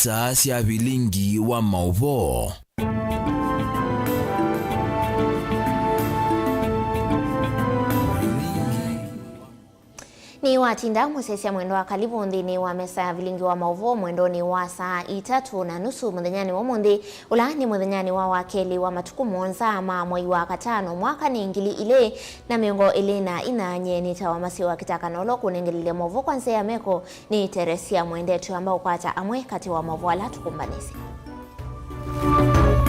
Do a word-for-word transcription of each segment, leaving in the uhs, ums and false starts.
Saa sya vilingi wa maũvoo. Nĩ watinda mũsyaĩĩsya mwendwa, karibu nthĩnĩ wa mesa ya vilingi wa maũvoo mwendonĩ wa saa itatũ na nusu mũthenyanĩ wa ũmũnthĩ, ũla nĩ mũthenyanĩ wa wakelĩ wa matukũ mũonza ma mwei wa katano, mwaka nĩ ngili ilĩ na mĩongo ĩlĩ na inya. Nyie nĩtawa Masiwa Kitaka, na ũla ũkũnengelelya maũvoo kwa nzĩa ya meko nĩ Teresia Mwende. Twĩamba ũkwata amwe katĩ wa maũvoo ala tũkũmbanĩsye.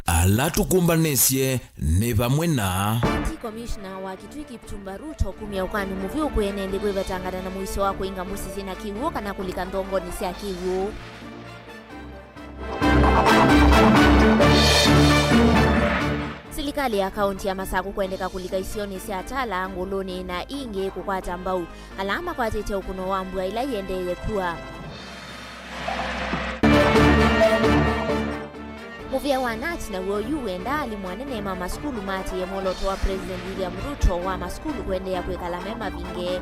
Ala tũkũmbanĩsye nĩ vamwe na County Commissioner wa Kitui Kipchumba Ruto kumya ũkany'o mũvyũ kwĩ ene nthĩ kwĩvetangana na mũisyo wa kũinga mbũsĩ syĩ na kĩw'ũ kana kũlika nthongonĩ sya kĩw'ũ. Silikalĩ ya kaunti ya Masakũ kwendeka kũlika isionĩ sya Tala, Ngũlũnĩ na ingĩ kũkwata mbau ala makwatĩte ũkũno wa mbua ĩla ĩendeeye kua. Mũvĩa wa nat naw'o yu wendaa alimũ anene ma masukulu maatĩĩe mwolooto wa President William Ruto wa masukulu kũendeea kwĩkala me mavinge.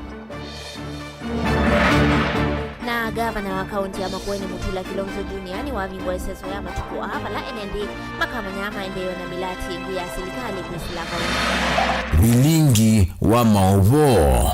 Na ngavana wa kaunti ya Makueni Mutula Kilonzo Junior nĩwavingũa ĩseso ya matukũ aa vala ene nthĩ makamanyaa maendeeo na mĩlati ĩngĩ ya silikalĩ kwĩsĩla vau. Vilingi wa maũvoo.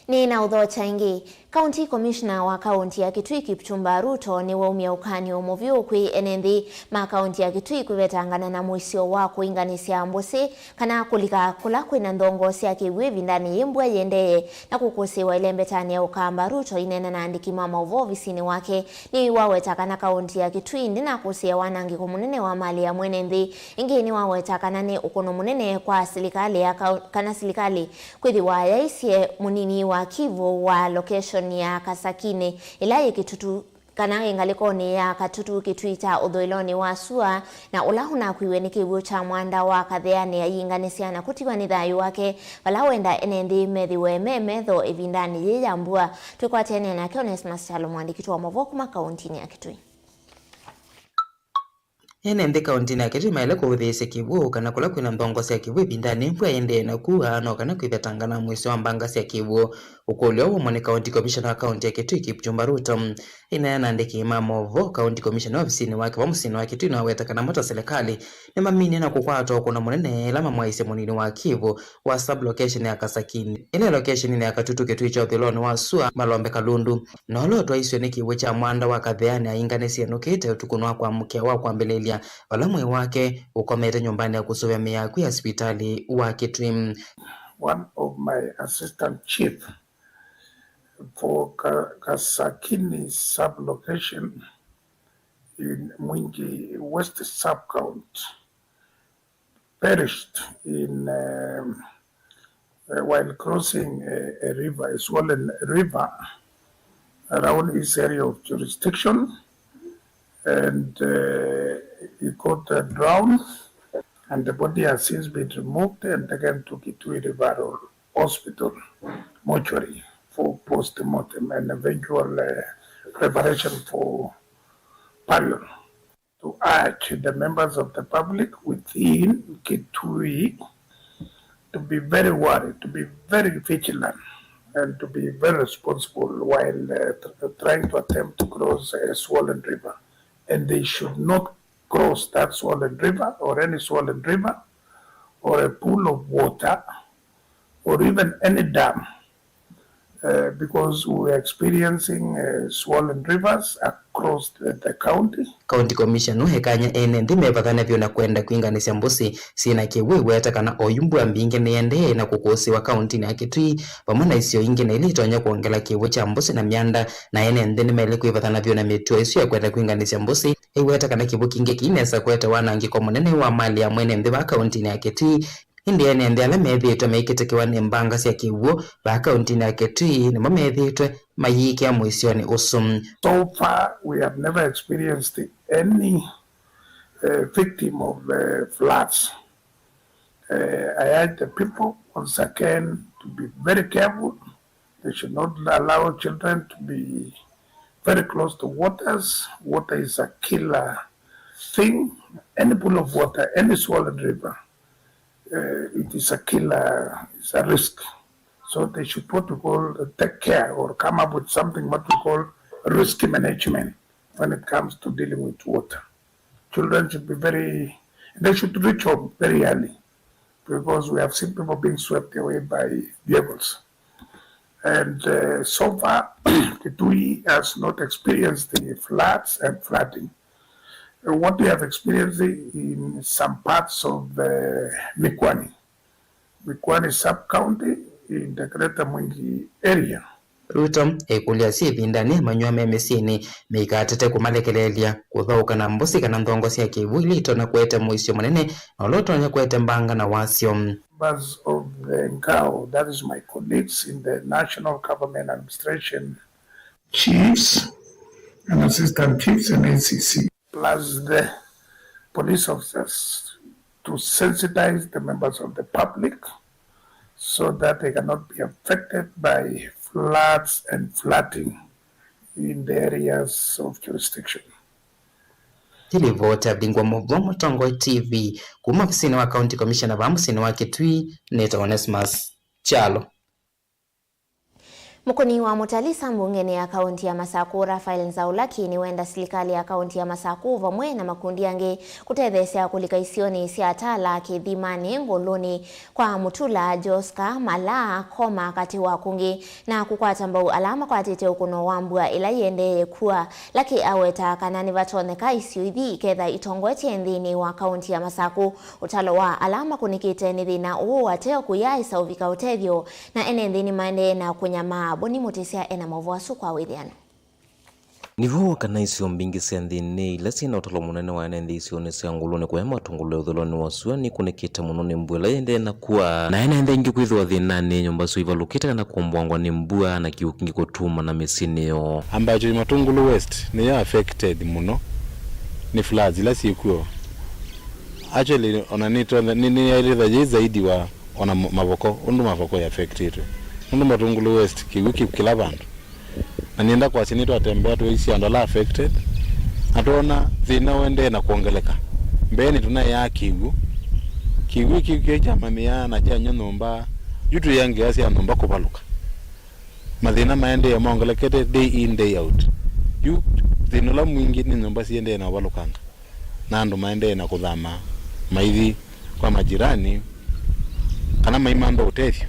Nĩ na ũthokya ĩngĩ. County Commissioner wa kaunti ya Kitui Kipchumba Ruto nĩwaumya ũkany'o mũvyũ kwĩ ene nthĩ ma kaunti ya Kitui kwĩvetangana na mũisyo wa kũinganĩsya mbũsĩ kana kũlika kũla kwĩna nthongo sya kĩw'ũ ĩvindanĩ yĩ mbua yĩendeee na kũkũsĩĩwa ĩlembetanĩ ya ũkamba. Ruto aineena na andĩki ma maũvoo ovisinĩ wake nĩwaweta kana kaunti ya Kitui ndĩnakũsĩĩa wanangĩko mũnene wa malĩ ya mwene nthĩ. Ĩngĩ nĩwaweta kana nĩ ũkũno mũnene kwa silikalĩ ya kau-, kana silikalĩ kwĩthĩwa yaisye mũnini wa Kivu wa location ya Kasakinĩ ĩla yĩ Kitutu kana ĩ ngalĩkonĩ ya Katutu Kitui kya ũthũĩlonĩ wa sua, na ũla ũnakuiwe nĩ kĩw'ũ kya mwanda wa Katheanĩ ayinganĩsya na kũtiwa nĩ thayũ wake vala wenda ene nthĩ methĩwe me metho ĩvindanĩ yĩĩ ya mbua. Twĩkwatene nake Onesmus Kyalo, mũandĩki witũ wa maũvoo kuma kauntinĩ ya Kitui. Ene nthĩ kauntinĩ ya Kitui maĩle kũvũthĩĩsya kĩw'ũ kana kũla kwĩna nthongo sya kĩw'ũ ĩvindanĩ mbua ĩendee na kua, no kana kwĩvetangana na mũisyo wa mbanga sya kĩw'ũ. Ũkũlyo ũũ waumwa nĩ County Commissioner wa kaunti ya Kitui, Kipchumba Ruto. Aineena na andĩki ma maũvoo, County Commissioner ovisinĩ wake va mũsyĩnĩ wa Kitui nĩwaweta kana mo ta silikalĩ nĩmaminie na kũkwata ũkũno mũnene ĩla mamwaisye mũnini wa Kivu wa sub-location ya Kasakinĩ, ĩla ĩ location-inĩ ya Katutu Kitui kya ũthũĩlonĩ wa sua, Malombe Kalundu. Na ũla ũtwaisw'e nĩ kĩw'ũ kya mwanda wa Katheanĩ ainganĩsye enũkĩte ũtukũnĩ wa kwamũkĩa wa kwambĩlĩlya, vala mwĩĩ wake ũkomete nyũmbanĩ ya kũsũvĩa mĩĩ ya akw'ũ ya sivitalĩ wa Kitui. One of my assistant chief for Ka-, Kasakini sub-location in Mwingi West sub-county perished in, um, uh, while crossing a, a river, a swollen river around his area of jurisdiction, and, uh, he got, uh, drowned, and the body has since been removed and taken to Kitui Referral Hospital mortuary for post-mortem and eventual, uh, preparation for burial. To urge the members of the public within Kitui to be very worried, to be very vigilant, and to be very responsible while, uh, tr-, trying to attempt to cross a swollen river. And they should not cross that swollen river or any swollen river or a pool of water or even any dam, uh, because we are experiencing, uh, swollen rivers across the, the county. County Commissioner ekany'a ene nthĩ mevathane vyũ na kwenda kwinganĩsya mbũsĩ syĩ na kĩw'ũ, aiweta kana oyu mbua mbingĩ nĩyendee na kũkũsĩĩwa kauntinĩ ya Kitui vamwe na isio ingĩ, na ila itonya kwongela kĩw'ũ kya mbũsĩ na myanda, na ene nthĩ nĩmaĩle kwĩvathana vyũ na mĩtuo ĩsu ya kwenda kwinganĩsya mbũsĩ. Aiweta kana kĩw'ũ kingĩ kĩinesa kũete wanangĩko mũnene wa malĩ ya mwene nthĩ va kauntinĩ ya Kitui. Ĩndĩ ene nthĩ ala methĩĩtwe maikĩtĩkĩwa nĩ mbanga sya kĩw'ũ va kauntinĩ ya Kitui nĩmo methĩĩtwe mayĩĩkĩa mũisyonĩ ũsu. So far, we have never experienced any, uh, victim of, uh, floods. Uh, I urge the people once again to be very careful. They should not allow children to be very close to waters. Water is a killer thing. Any pool of water, any swollen river, uh, it is a killer, it's a risk. So they should, what we call, uh, take care or come up with something what we call risk management when it comes to dealing with water. Children should be very, they should reach home very early because we have seen people being swept away by vehicles. And uh, so far, Kitui has not experienced the floods and flooding. Uh, What we have experienced in some parts of uh, Mikwani, Mikwani sub-county in the Greater Mwingi area. Ruto eĩkũlya syĩ ĩvindanĩ manyũa me mĩsyĩnĩ meikatete kũmalekelelya kũthaũka na mbũsĩ kana nthongo sya kĩw'ũ ila itonya kũete mũisyo mũnene na ũla ũtonya kũete mbanga na wasyo. Members of the Ngao, that is my colleagues in the National Government Administration, chiefs and assistant chiefs and A C C, plus the police officers to sensitize the members of the public so that they cannot be affected by floods and flooding in the areas of jurisdiction. Ĩlivoti ya Vingwa Mũvoo, Mũtongoi T V, kuma ovisinĩ wa County Commissioner vaa mũsyĩnĩ wa Kitui, nĩtawa Onesmus Kyalo. Mũkũni wa Mutalisa mbungeni ya kaunti ya Masaku, Raphael Nzaulaki, nĩwenda silikalĩ ya kaunti ya Masaku vamwe na makundi angĩ kũtetheesya kũlika isionĩ sya Tala, Kĩthimanĩ, Ngũlũnĩ, kwa Mutula, Joska, Malaa, Koma, katĩ wa kũngĩ, na kũkwata mbau ala makwatĩte ũkũno wa mbua ĩla yĩendee kua. Laki aweta kana nĩvatonyeka isio ithi iketha itongoetye nthĩnĩ wa kaunti ya Masaku. Ũtalo wa ala makũnĩkĩte nĩ thĩna ũũ ateo kũyaĩsa ũvika ũtethyo, na ene nthĩ nĩmaendee na kũnyamaa. Boni Mũtĩsya ena maũvoo asu kwa wĩthĩano. Nĩvo kana isio mbingĩ sya nthĩnĩ ila syĩ na ũtalo mũnene wa ene nthĩ isionĩ sya Ngũlũnĩ kũya Matũngũlũ ya ũthũĩlonĩ wa sua nĩkũnĩkĩte mũno nĩ mbua ĩla yĩendee na kua, na ene nthĩ aingĩ kwĩthĩwa thĩnanĩ, nyũmba syoo ivalũkĩte kana kũmbwangwa nĩ mbua na kĩw'ũ kingĩ kũtuma na mĩsyĩnĩ yoo. Ambacho Matũngũlũ West nĩyo affected mũno nĩ floods ila syĩkw'o. Actually, ona nĩtonya, nĩ, nĩ yaĩlĩtha yĩ zaidi wa ona mo-, Mavoko, ũndũ Mavoko ĩaffectĩtwe. Nũndũ Matũngũlũ West, kĩw'ũ kĩ kĩla vandũ. Na nĩenda kwasya nĩtwatembea tũisye andũ ala affected, na twoona thĩna ũendee na kwongeleka. Mbeenĩ tũnaĩaa kĩw'ũ. Kĩw'ũ kĩu kĩĩ kyamanyĩaa na kyanyw'a nyũmba, yu twĩaa ngewa sya nyũmba kũvalũka. Mathĩna maendee mongelekete day in, day out. Yu thĩna ũla mwingĩ nĩ nyũmba siendee na ũvalũkanga, na andũ maendee na kũthama maithi kwa majirani, kana maimantha ũtethyo.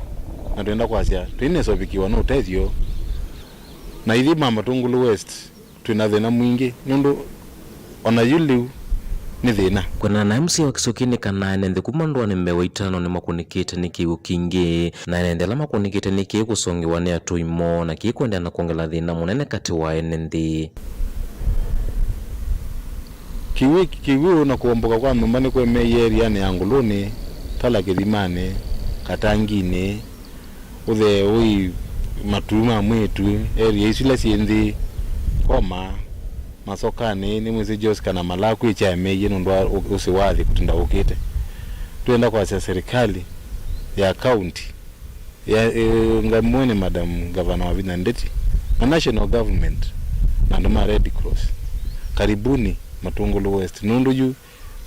Na twenda kwasya, tũinesa ũvikiwa nĩ ũtethyo, na ithyĩ ma Matũngũlũ West twĩ na thĩna mwingĩ, nũndũ ona yu lĩu nĩ thĩna. Kwĩanana na M C A wa kĩsio kĩĩ nĩ kana ene nthĩ kuma ndũanĩ mbee wa itano nĩmakũnĩkĩte nĩ kĩw'ũ kingĩ, na ene nthĩ ala makũnĩkĩte nĩ kĩĩ kũsongewa nĩ atũi moo, na kĩĩ kũendeea na kwongela thĩna mũnene katĩ wa ene nthĩ. Kĩw'ũ, kĩw'ũ na kũombũka kwa nyũmba nĩkũemeie erianĩ ya Ngũlũnĩ, Tala Kĩthimanĩ, Katanginĩ, ũthee ũi, Matuu ma Mwĩĩtu, area isu ila syĩ nthĩ, Koma, Masokanĩ, nĩmwĩsĩ Joska na Malaa kwĩ kyaemeie nũndũ wa ũ-, ũsĩ wa thĩ kũtinda ũkĩte. Twĩenda kwasya serikali ya county ya, e, ngamwene Madam Gavana Wavinya Ndeti na national government na andũ ma Red Cross, karibuni Matũngũlũ West, nũndũ yu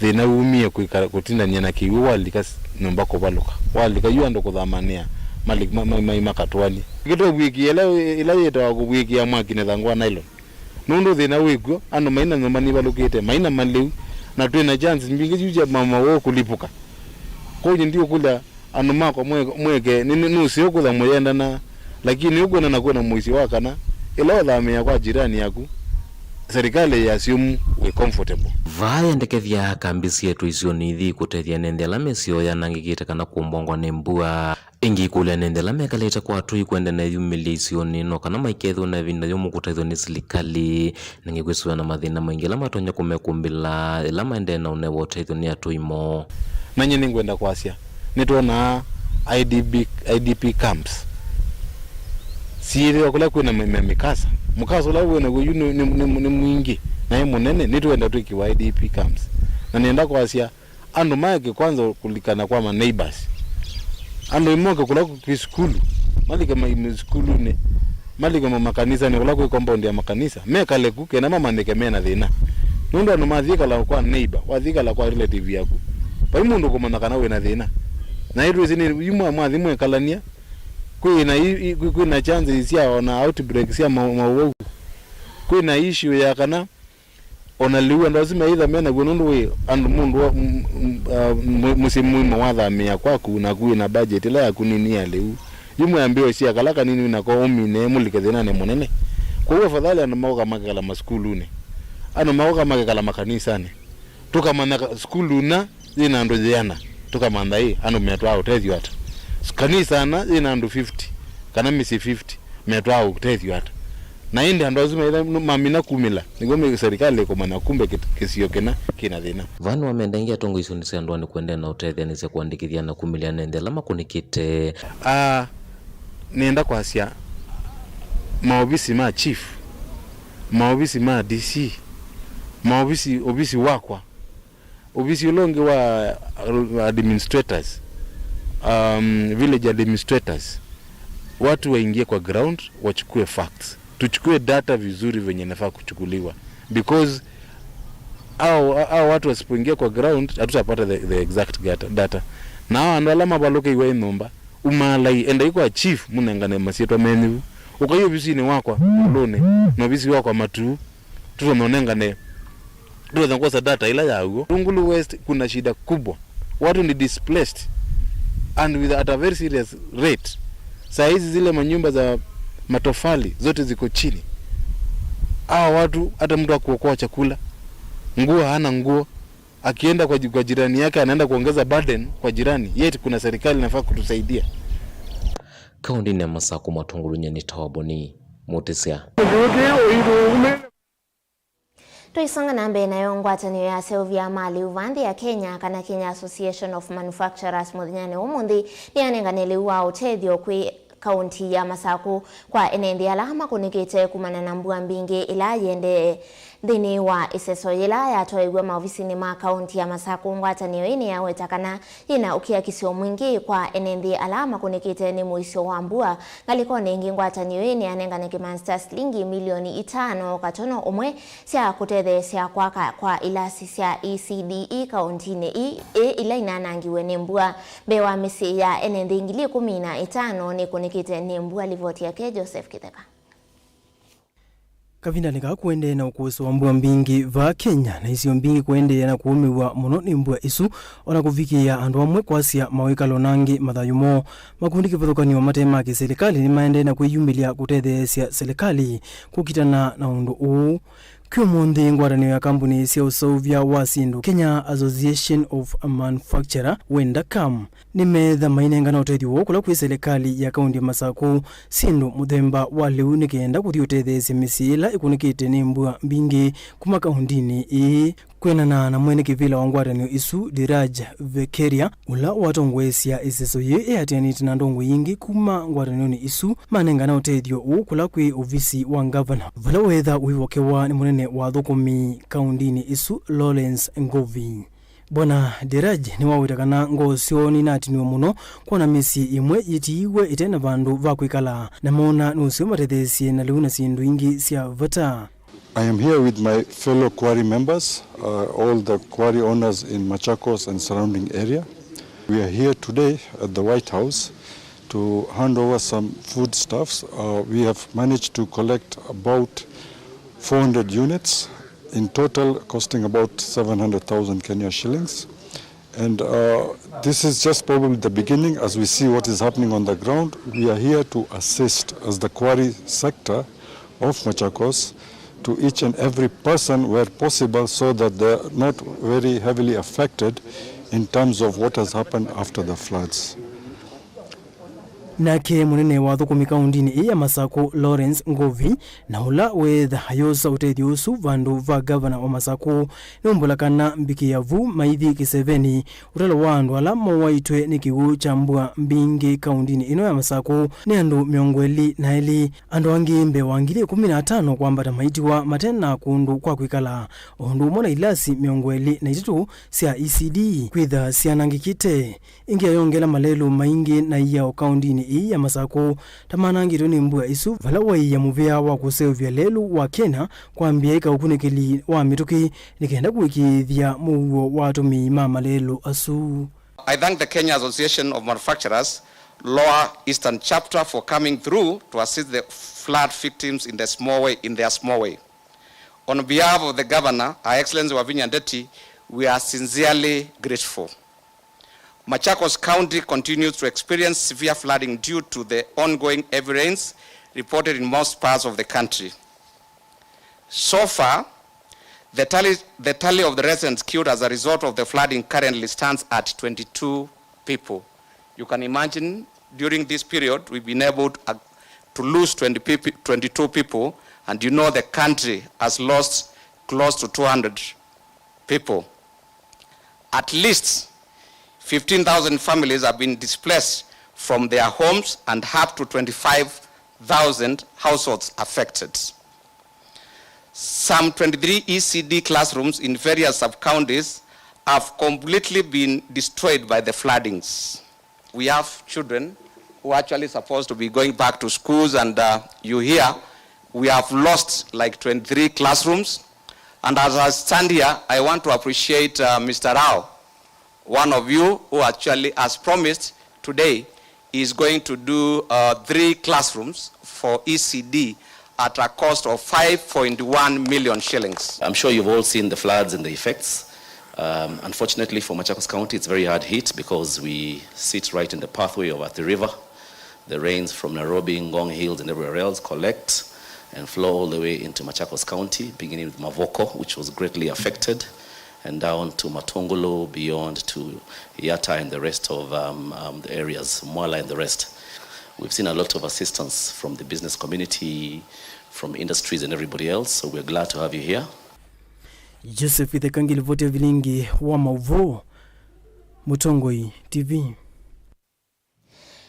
thĩna wumie kwĩka kũtindany'a na kĩw'ũ walika s-, nyũmba kũvalũka, walika yu andũ kũthamanĩa mali-, ma-, ma-, mai makatwani. Kĩtũvw'ĩkĩe ĩla, ĩla yĩtawa kũvw'ĩkĩa mwaki na ĩthangũ wa nylon. Nũndũ thĩna wĩkw'o, andũ mai na nyũmba nivalũkĩte, mai na malĩu, na twĩ na chance mbingĩ yu sya ma-, mawau kũlipũka. Kwoou ndiũkũlya andũ makwa mwe-, mweke, nĩ, nĩ, nũseo kũtha mũyendana, lakini ũkwĩona na kwĩna mũisyo wa kana ĩla ũthamĩĩa kwa jirani yaku, serikali ya syũmu wĩ comfortable. Vaa yendekethya kambi syetwe isionĩ ithi kũtethya ene nthĩ ala mĩsyĩ yoo yanangĩkĩte kana kũmbongwa nĩ mbua. Ĩngĩ ĩkũlya nĩ nthĩ ala mekalĩte kwa atũi kwenda na ĩyumĩlya isionĩ, no kana maikethĩwa na ĩvinda yũmũ kũtethw'a nĩ silikalĩ, na ĩngĩ kwĩsĩwa na mathĩna maingĩ ala matonya kũmekumbĩla ĩla maendee na ũnewa ũtethyo nĩ atũi moo. Na nyie nĩngwenda kwasya, nĩtwonaa I D P, I D P camps siĩthĩwa kũla kwĩna mĩ-, mĩ-, mĩkasa. Mũkasa ũla wĩ naw'o yu nĩ, nĩ, nĩ, nĩ mwingĩ na ĩ mũnene, nĩtwenda twĩkĩwa I D P camps. Na nĩenda kwasya, andũ maeke kwanza kũlikana kwa ma neighbors. Andũ imoke kũla kwĩ sukulu, malike ma-, ma-, sukulunĩ, malike ma-, makanisanĩ kũla kwĩ compound ya makanisa, mekale ku kenda mamanyĩke mena thĩna. Nũndũ andũ mathi kala kwa neighbor, wathi kala kwa relative yaku, vai mũndũ ũkũmanya kana wĩna thĩna. Na ĩtwĩsĩ nĩ yu mwa-, mwathi mwekalany'a, kwĩ na i-, i-, kwĩ, kwĩ na chances sya ona outbreak sya ma-, maũwau. Kwĩ na issue ya kana ona lĩu andũ asu meĩtha me naw'o, nũndũ wĩ andũ, mũndũ wa, m-, m-, ah, mũ-, mũsyĩ mũima wathamĩĩa kwaku, naku wĩ na budget ĩla yaku nini ya lĩu, yu mwĩambĩĩo sia kala kanini wĩ nako ũmine, mũlike thĩnanĩ mũnene. Kwoou afadhali andũ maũka makekala masukulunĩ, andũ maũka makekala makanisanĩ. Tũkamanya ka-, sukulu na yĩ na andũ yĩana, tũkamantha ĩ, andũ metwaa ũtethyo ata? Kanisa na yĩ na andũ fifty, kana mĩsyĩ fifty, metwaa ũtethyo ata? Na ĩndĩ andũ asu maitha-, mamina kumĩla, nĩw'o mĩ-, serikali ĩkũmanya kumbe kĩ-, kĩsio kĩna kĩna thĩna. Vaa nĩwamendangie atongoi isionĩ sya ndũanĩ kũendeea na ũtetheanĩsya kũandĩkĩthya na kumĩlya ene nthĩ ala makũnĩkĩte. Aa, nĩenda kwasya maovisi ma chief, maovisi ma D C, maovisi, ovisi wakwa, ovisi ũla ũngĩ wa administrators, um, village administrators, watu waingie kwa ground, wachukue facts, tuchukue data vizuri venye inafaa kuchukuliwa, because hao, hao watu wasipoingia kwa ground, hatutapata the, the exact data, data. Na hao andũ ala mavalũkĩiwe nyũmba, umaalai, endai kwa chief, mũnengane masyĩtwa menyu. Ũkai ovisinĩ wakwa Ulũnĩ, na ovisi wakwa Matuu, tũtonya ũnengane, tũtonya kwosa data ĩla ya w'o. Lungulu West kuna shida kubwa, watu ni displaced and with, at a very serious rate. Saa hizi zile manyumba za matofali zote ziko chini. Hawa watu, hata mtu akuokoa chakula, nguo hana nguo, akienda kwa ji-, kwa jirani yake anaenda kuongeza burden kwa jirani, yet kuna serikali inafaa kutusaidia. Kaũndĩnĩ ya Masakũ, matongolw'e nĩ Tawaboni Mũtĩsya. Tũisonga na mbee, nayo ngwatanĩo ya aseũvya ma lĩu va nthĩ ya Kenya, kana Kenya Association of Manufacturers, mũthenyanĩ wa ũmũnthĩ nĩyanengane lĩu wa ũtethyo kwĩ kaũnti ya Masakũ kwa ene nthĩ ala makũnĩkĩte kumana na mbua mbingĩ ĩla yĩendee. Nthĩnĩ wa ĩseso yĩla yatwaĩw'e maovisinĩ ma kaũnti ya Masakũ, ngwatanĩo ĩĩ nĩyaweta kana yĩna ũkiakisyo mwingĩ kwa ene nthĩ ala makũnĩkĩte nĩ mũisyo wa mbua. Ngalĩkonĩ ĩngĩ, ngwatanĩo ĩĩ nĩyanengane kĩmanzi kya silingi milioni itano katono ũmwe sya kũtetheesya kwaka kwa ilasi sya E C D E kaũntinĩ ii, ii ila inanangiwe nĩ mbua. Mbee wa mĩsyĩ ya ene nthĩ ngili ikũmi na itano nĩkũnĩkĩte nĩ mbua. Livoti yake Joseph Kĩtheka. Kavindanĩ kaa kũendee na ũkũsĩ wa mbua mbingĩ vaa Kenya, na isio mbingĩ kũendee na kũũmĩw'a mũno nĩ mbua isu, o na kũvikĩĩa andũ amwe kwasya mawĩkalo na angĩ mathayũ moo. Makundi kĩvathũkany'o mate ma kĩsilikalĩ nĩmaendee na kwĩyumĩlya kũtetheesya silikalĩ kũkitana na ũndũ ũũ. Kwĩ ũmũnthĩ, ngwatanĩo ya kambuni sya ũseũvya wa syĩndũ, Kenya Association of Manufacturer, wenda kam, nĩmeetha mainengana ũtethyo woo kũla kwĩ silikalĩ ya kaũnti ya Masakũ syĩndũ mũthemba wa lĩu nĩ kenda kũthi ũtetheesya mĩsyĩ ĩla ĩkũnĩkĩte nĩ mbua mbingĩ kuma kaũntinĩ ĩĩ. Kwĩanana na mwene kĩvĩla wa ngwatanĩo isu, Dhiraj Vekeria, ũla watongoesya ĩseso yĩĩ ĩatĩanĩte na ndongoi ingĩ kuma ngwatanĩonĩ isu, manengana ũtethyo ũũ kũla kwĩ ovisi wa ngavana, vala weetha ũivokewa nĩ mũnene wa athũkũmi kaũntinĩ ĩsu, Lawrence Ngovi. Bwana Dhiraj nĩwaweta kana ngoo syoo nĩnatiniwe mũno kwona mĩsyĩ ĩmwe yĩtiiwe ĩte na vandũ va kwĩkala, na moona nũseo matetheesye na lĩu na syĩndũ ingĩ sya vata. I am here with my fellow quarry members, uh, all the quarry owners in Machakos and surrounding area. We are here today at the White House to hand over some foodstuffs. Uh, we have managed to collect about four hundred units in total, costing about seven hundred thousand Kenya shillings. And, uh, this is just probably the beginning as we see what is happening on the ground. We are here to assist as the quarry sector of Machakos to each and every person where possible so that they are not very heavily affected in terms of what has happened after the floods. Nake mũnene wa athũkũmi kaũntinĩ ĩĩ ya Masakũ, Lawrence Ngovi, na ũla weetha ayosa ũtethyo ũsu vandũ va ngavana wa Masakũ, nĩumbũla kana mbikĩa vu maithi kĩsevenĩ, ũtalo wa andũ ala mowaitwe nĩ kĩw'ũ kya mbua mbingĩ kaũntinĩ ĩno ya Masakũ nĩ andũ mĩongo ĩlĩ na elĩ. Andũ angĩ mbee wa ngili ikũmi na atano kwambata maitiwa mate na kũndũ kwa kwĩkala, o ũndũ ũmwe na ilasi mĩongo ĩlĩ na itatũ sya E C D kwĩtha syanangĩkĩte. Ĩngĩ ayongela malelũ maingĩ na iao kaũntinĩ ĩĩ ya Masakũ ta manangĩtwe nĩ mbua ĩsu, vala waia mũvea wa kũseũvya lelũ wa Kenya kwambĩĩa ĩka ũkunĩkĩli wa mĩtũkĩ nĩ kenda kũĩkĩĩthya mũuo wa atũmĩi ma malelũ asu. I thank the Kenya Association of Manufacturers Lower Eastern Chapter for coming through to assist the flood victims in the small way, in their small way. On behalf of the Governor, Her Excellency Wavinya Ndeti, we are sincerely grateful. Machakos County continues to experience severe flooding due to the ongoing heavy rains reported in most parts of the country. So far, the tally, the tally of the residents killed as a result of the flooding currently stands at twenty-two people. You can imagine, during this period, we've been able to, uh, to lose twenty peop-, twenty-two people, and you know the country has lost close to two hundred people. At least fifteen thousand families have been displaced from their homes and up to twenty-five thousand households affected. Some twenty-three E C D classrooms in various sub-counties have completely been destroyed by the floodings. We have children who are actually supposed to be going back to schools, and, uh, you hear we have lost, like, twenty-three classrooms. And as I stand here, I want to appreciate, uh, Mister Rao, one of you who actually has promised today is going to do, uh, three classrooms for E C D at a cost of five point one million shillings. I'm sure you've all seen the floods and the effects. Um, unfortunately for Machakos County, it's very hard hit because we sit right in the pathway of Athi River. The rains from Nairobi, Ngong Hills, and everywhere else collect and flow all the way into Machakos County, beginning with Mavoko, which was greatly affected, and down to Matungulu, beyond to Yatta and the rest of, um, um, the areas, Mwala and the rest. We've seen a lot of assistance from the business community, from industries and everybody else, so we're glad to have you here. Joseph Itheka ngilivoti ya vilingi wa mauvoo, Mũtongoi T V.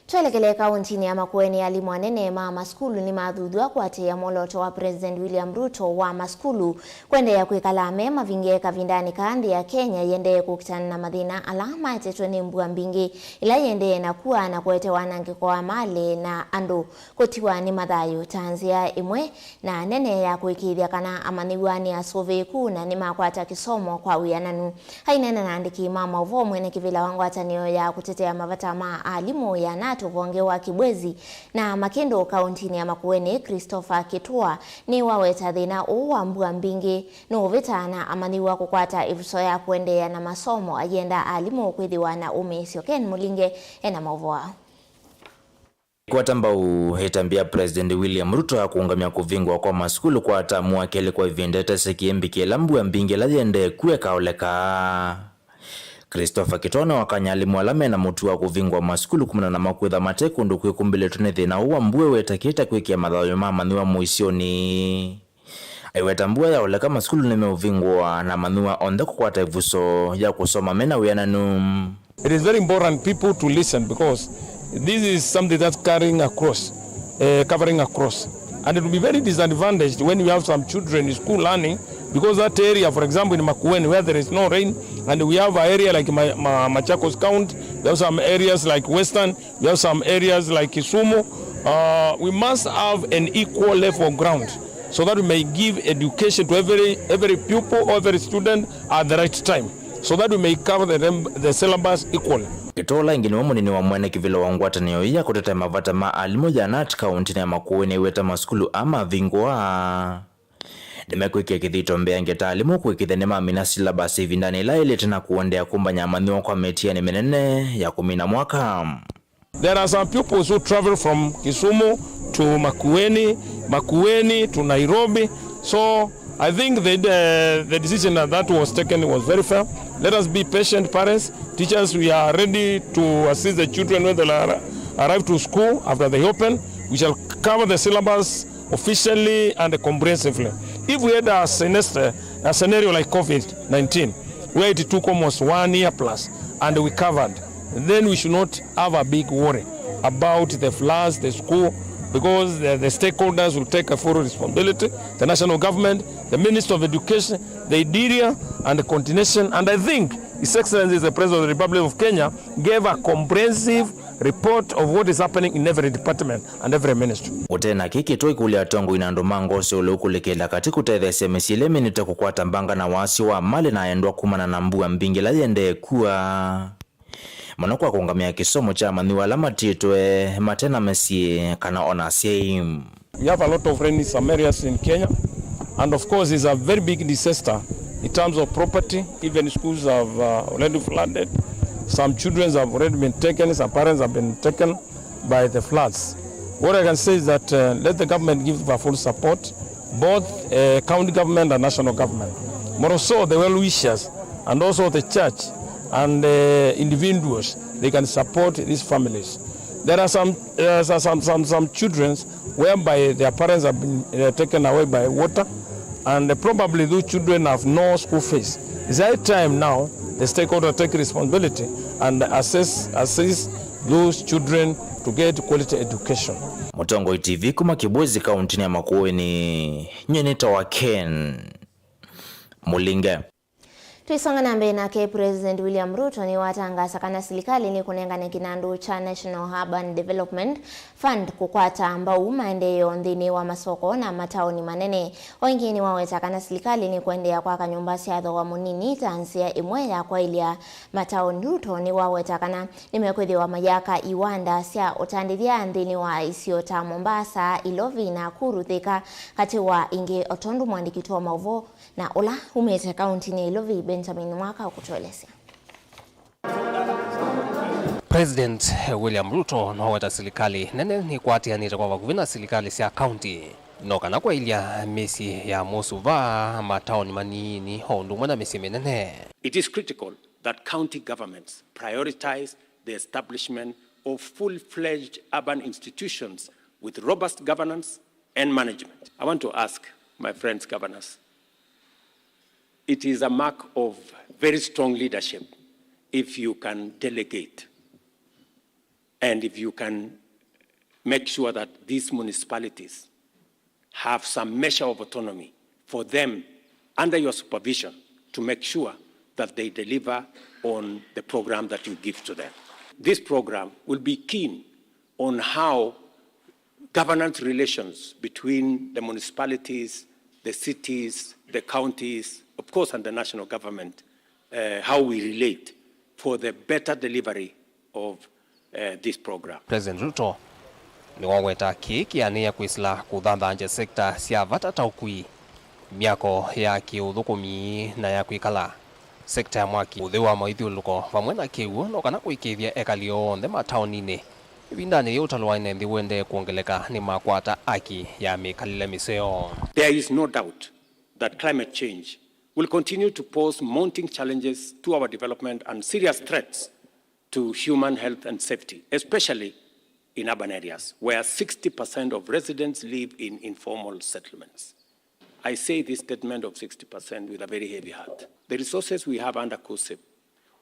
Twelekele kaũntinĩ ya Makueni, alimũ anene ma masukulu nĩmathuthw'a kũatĩĩa mwolooto wa President William Ruto wa masukulu kũendeea kwĩkala me mavinge kavindanĩ kaa nthĩ ya Kenya ĩendee kũkitana na mathĩna ala maetetwe nĩ mbua mbingĩ ĩla ĩendee na kua na kũete wanangĩko wa malĩ na andũ kũtiwa nĩ mathayũ ta nzĩa ĩmwe na nene ya kũĩkĩĩthya kana amanyĩw'a nĩ asũvĩĩku na nĩmakwata kĩsomo kwa wĩananu. Aineena na aandĩki ma maũvoo, mwene kĩvĩla wa ngwatanĩo ya kũtetea mavata ma alimũ ya nat ũvonge wa Kibwezi na Makĩndũ kaũntinĩ ya Makueni, Christopher Kĩtũa, nĩwaweta thĩna ũũ wa mbua mbingĩ nũũvĩta na amanyĩw'a kũkwata ĩvuso ya kũendeea na masomo, ayenda alimũ kwĩthĩwa na ũmĩĩsyo. Ken Mũlinge ena maũvoo aa. Kwata mbau ĩtambya ya President William Ruto ya kũũngamya kũvingũa kwa masukulu kwa atamu wa kelĩ kwa ĩvinda ĩtesĩkie mbikĩ ĩla mbua mbingĩ ĩla yĩendee kua ĩkaoleka. Christopher Kĩtũa nĩwakany'a alimũ ala mena mũtuo wa kũvingũa masukulu kumana na makwĩtha mate kũndũ kwĩkumbĩlĩtwe nĩ thĩna ũũ wa mbua ĩwetekĩte kwĩkĩa mathayũ ma amanyĩw'a mũisyonĩ. Aiweta mbua yaoleka, masukulu nĩmeũvingũa na amanyĩw'a onthe kũkwata ĩvuso ya kũsoma mena wĩananu. It is very important people to listen because this is something that's carrying across, uh, covering across. And it will be very disadvantaged when you have some children in school learning because that area, for example, in Makueni, where there is no rain, and we have an area like Ma-, Ma-, Machakos County, we have some areas like Western, we have some areas like Kisumu. Uh, we must have an equal level ground so that we may give education to every, every pupil or every student at the right time, so that we may cover the, rem- the syllabus equally. Kĩtũa ĩngĩ nĩwe mũnini wa mwene kĩvĩla wa ngwatanĩo ĩĩ ya kũtetea mavata ma alimũ ya nat kaũntinĩ ya Makueni nĩweta masukulu aa mavingũa nĩmekwĩkĩa kĩthito mbeange ta alimũ kũĩkĩĩthya nĩmamina syllabus ĩvindanĩ ĩla yaĩlĩte na kũendeea kũmbany'a amanyĩw'a kwa mĩtianĩ mĩnene ya kũmina mwaka. There are some pupils who travel from Kisumu to Makueni, Makueni to Nairobi. So I think the, the, the decision that, that was taken was very fair. Let us be patient, parents, teachers. We are ready to assist the children when they arri- arrive to school after they open. We shall cover the syllabus officially and comprehensively. If we had a semester, a scenario like COVID nineteen, where it took almost one year plus and we covered, then we should not have a big worry about the floods, the school, because the, the stakeholders will take a full responsibility, the national government, the Minister of Education, the interior, and the coordination. And I think His Excellency, the President of the Republic of Kenya, gave a comprehensive report of what is happening in every department and every ministry. Ũtee na kĩĩ, Kĩtũa ĩkũlya atongoi na andũ ma ngoo sya ũleu kũlĩkĩla katĩ kũtetheesya mĩsyĩ ĩla ĩminĩte kũkwata mbanga na wasyo wa malĩ na endwa kumana na mbua mbingĩ ĩla yĩendee kua, mũno kwa kũũngamĩa kĩsomo kya amanyĩw'a ala matiĩtwe mate na mĩsyĩ kana o na asyai. We have a lot of rain in some areas in Kenya. And of course, it's a very big disaster in terms of property. Even schools have uh, already flooded. Some children have already been taken, some parents have been taken by the floods. What I can say is that uh, let the government give a full support, both uh, county government and national government. More so, the well wishers and also the church and uh, individuals, they can support these families. There are some, uh, some, some, some children whereby their parents have been uh, taken away by water, and probably those children have no school fees. It's high time now the stakeholder take responsibility and assess, assist those children to get quality education. Mũtongoi T V kuma Kĩbwezi, kaunti ya Makueni, nyie nĩtawa Ken Mũlinge. Tũisonga na mbee nake, President William Ruto nĩwatangaasa kana silikalĩ nĩkũnengane kĩnandũ kya National Urban Development Fund kũkwata mbau maendeeo nthĩnĩ wa masoko na mataoni manene. O ĩngĩ nĩwaweta kana silikalĩ nĩkũendeea kwaka nyũmba sya thooa mũnini ta nzĩa ĩmwe ya kwaĩlya mataoni. Ruto nĩwaweta kana nĩmekwĩthĩwa mayaka iwanda sya ũtandĩthya nthĩnĩ wa isio ta Mombasa, Ilovi, Nakuru, Thika, katĩ wa ingĩ, o tondũ mwandĩki witũ wa maũvoo na ũla umĩte kauntinĩ ya Ilovi, Benjamin Mwaka, ũkũtũelesya. President William Ruto noweta silikalĩ nene nĩkwatĩanĩte kwa vakuvĩ na silikalĩ sya kaunti no kana kwaĩlya mĩsyĩ ya mũsuva mataoni manini o ũndũ ũmwe na mĩsyĩ mĩnene. It is critical that county governments prioritize the establishment of full-fledged urban institutions with robust governance and management. I want to ask my friends governors, it is a mark of very strong leadership if you can delegate and if you can make sure that these municipalities have some measure of autonomy for them under your supervision to make sure that they deliver on the program that you give to them. This program will be keen on how governance relations between the municipalities, the cities, the counties, of course, and the national government, uh, how we relate for the better delivery of uh, this program. President Ruto nĩwaweta kĩĩ kĩanĩe kwĩsĩla kũthanthangya sekta sya vata ta ũkui, myako ya kĩũthũkũmi na ya kwĩkala, sekta ya mwaki, ũtheu wa maithyũlũlũko, vamwe na kĩw'ũ, no kana kũĩkĩĩthya ekali onthe mataoninĩ. Ĩvindanĩ yĩĩ ũtalo wa ene nthĩ ũendee kwongeleka nĩmakwata aki ya mĩkalĩle mĩseo. There is no doubt that climate change will continue to pose mounting challenges to our development and serious threats to human health and safety, especially in urban areas where sixty percent of residents live in informal settlements. I say this statement of sixty percent with a very heavy heart. The resources we have under COSIP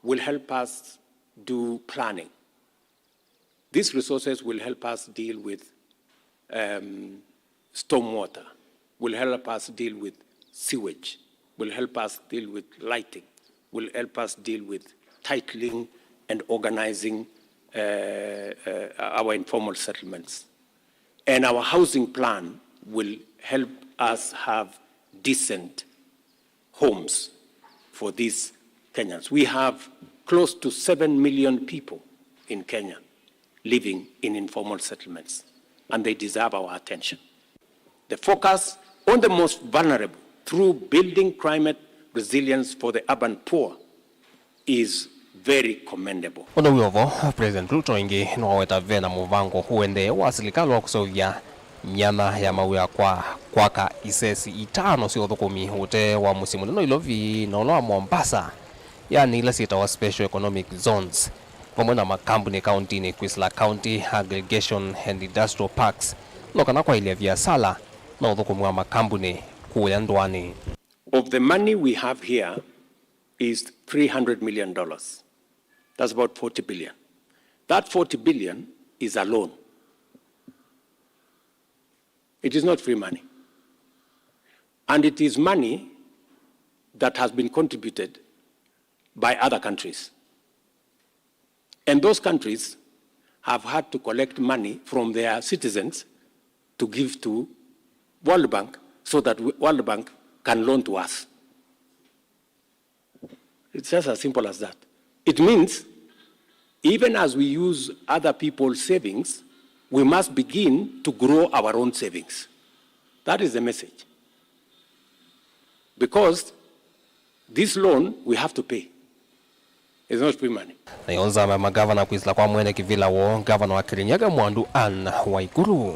will help us do planning. These resources will help us deal with um, stormwater, will help us deal with sewage, will help us deal with lighting, will help us deal with titling and organizing uh, uh, our informal settlements. And our housing plan will help us have decent homes for these Kenyans. We have close to seven million people in Kenya living in informal settlements, and they deserve our attention. The focus on the most vulnerable through building climate resilience for the urban poor is very commendable. Ũndũ wĩ o vo, President Ruto ĩngĩ nĩwaweta ve na mũvango ũendee wa silikalĩ wa kũseũvya myanya ya mawĩa kwa kwaka isesi itano sya ũthũkũmi ũtee wa mũsyĩ mũnene Nairobi na ũla wa Mombasa, yaani ila syĩtawa special economic zones, vamwe na makambuni kauntinĩ kwĩsĩla County Aggregation and Industrial Parks, no kana kwaĩlya viasala na ũthũkũmi wa makambuni kũya ndũanĩ. Of the money we have here is three hundred million dollars. That's about forty billion. That forty billion is a loan. It is not free money. And it is money that has been contributed by other countries. And those countries have had to collect money from their citizens to give to World Bank so that World Bank can loan to us. It's just as simple as that. It means, even as we use other people's savings, we must begin to grow our own savings. That is the message. Because this loan we have to pay. It's not free money. Nayo nzama ya magavana kwĩsĩla kwa mwene kĩvĩla woo, ngavana wa Kirinyaga Mwandu Anne Waiguru,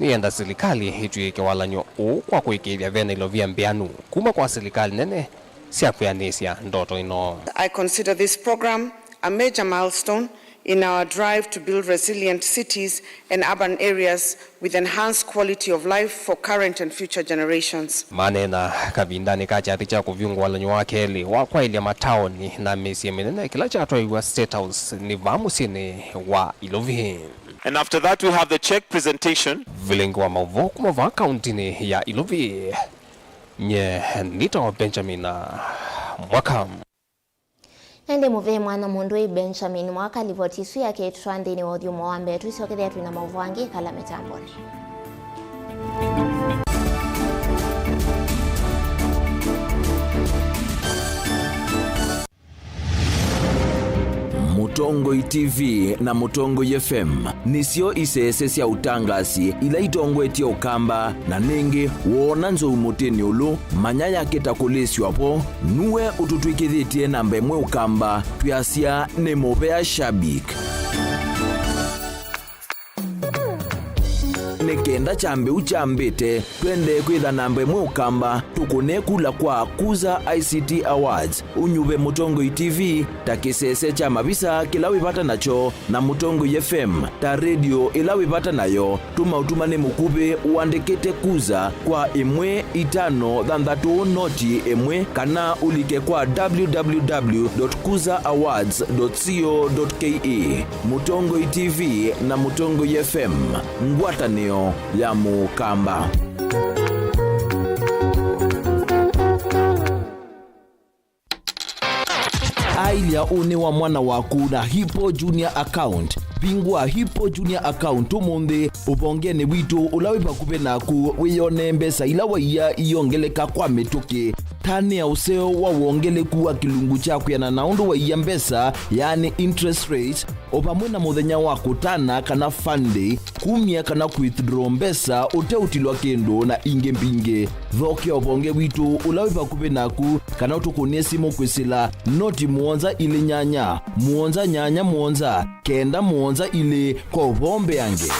nĩyenda silikalĩ ĩtw'ĩke walany'o ũũ kwa kũĩkĩĩthya vena ilovia mbĩanu kuma kwa silikalĩ nene sya kwĩanĩsya ndoto ĩno. I consider this program a major milestone in our drive to build resilient cities and urban areas with enhanced quality of life for current and future generations. Maneena kavindanĩ ka kyathĩ kya kũvyũngũa walany'o wa kelĩ wa kwaĩlya mataoni na mĩsyĩ mĩnene kĩla kyatwaiw'a State House nĩ vaa mũsyĩnĩ wa Ilovi. And after that, we have the check presentation. Vilingi wa maũvoo kuma vaa kauntinĩ ya Ilovi. Nye nĩtawa Benjamin Mwaka. Ĩndĩ mũvea mwana mũndũ ĩ Benjamin Mwaka livoti ĩsu yake ĩtũtwaa nthĩnĩ wa ũthyũmũo wa mbee. Twĩsyokethĩa twĩ na maũvoo angĩ ĩkala mĩtambonĩ. Mũtongoi T V na Mũtongoi F M nĩsyo isese sya ũtangasi ila itongoetye Ũkamba, na nĩngĩ woona nzou mũtĩnĩ ũlũ, manya yake ta kũlĩsw'a vo. Nue ũtũtw'ĩkĩthĩtye namba ĩmwe Ũkamba, twĩasya nĩ mũvea shabik. Nĩ kenda kyambĩu kyambĩte, twendee kwĩtha namba ĩmwe Ũkamba, tũkũne kula kwa Kuza I C T Awards, ũnyuve Mũtongoi T V ta kĩsese kya mavisa kĩla wĩ vata nakyo, na Mũtongoi F M ta redio ĩla wĩ vata nayo. Tũma ũtumanĩ mũkuvĩ ũandĩkĩte Kuza kwa ĩmwe itano thanthatũ noti ĩmwe, kana ũlike kwa w w w dot kuza awards dot co dot k e. Mũtongoi T V na Mũtongoi F M, ngwatanĩo ya Mũkamba. Ailya ũnĩ wa mwana waku na Hippo Junior Account. Vingũa Hippo Junior Account ũmũnthĩ, ũvongenĩ witũ ũla wĩ vakuvĩ naku, wĩyonee mbesa ila waia iyongeleka kwa mĩtũkĩ. Tanĩa ũseo wa wongeleku wa kĩlungu kya kwĩana na ũndũ waia mbesa, yaani interest rate, o vamwe na mũthenya wa kũtana kana fund day, kumya kana kwithdraw mbesa ũteũtilwa kĩndũ, na ingĩ mbingĩ. Thokea ũvonge witũ ũla wĩ vakuvĩ naku, kana ũtũkũnĩe simũ kwĩsĩla noti mũonza ilĩ nyanya, mũonza nyanya mũonza, kenda mũonza ilĩ kwa ũvoo mbeange.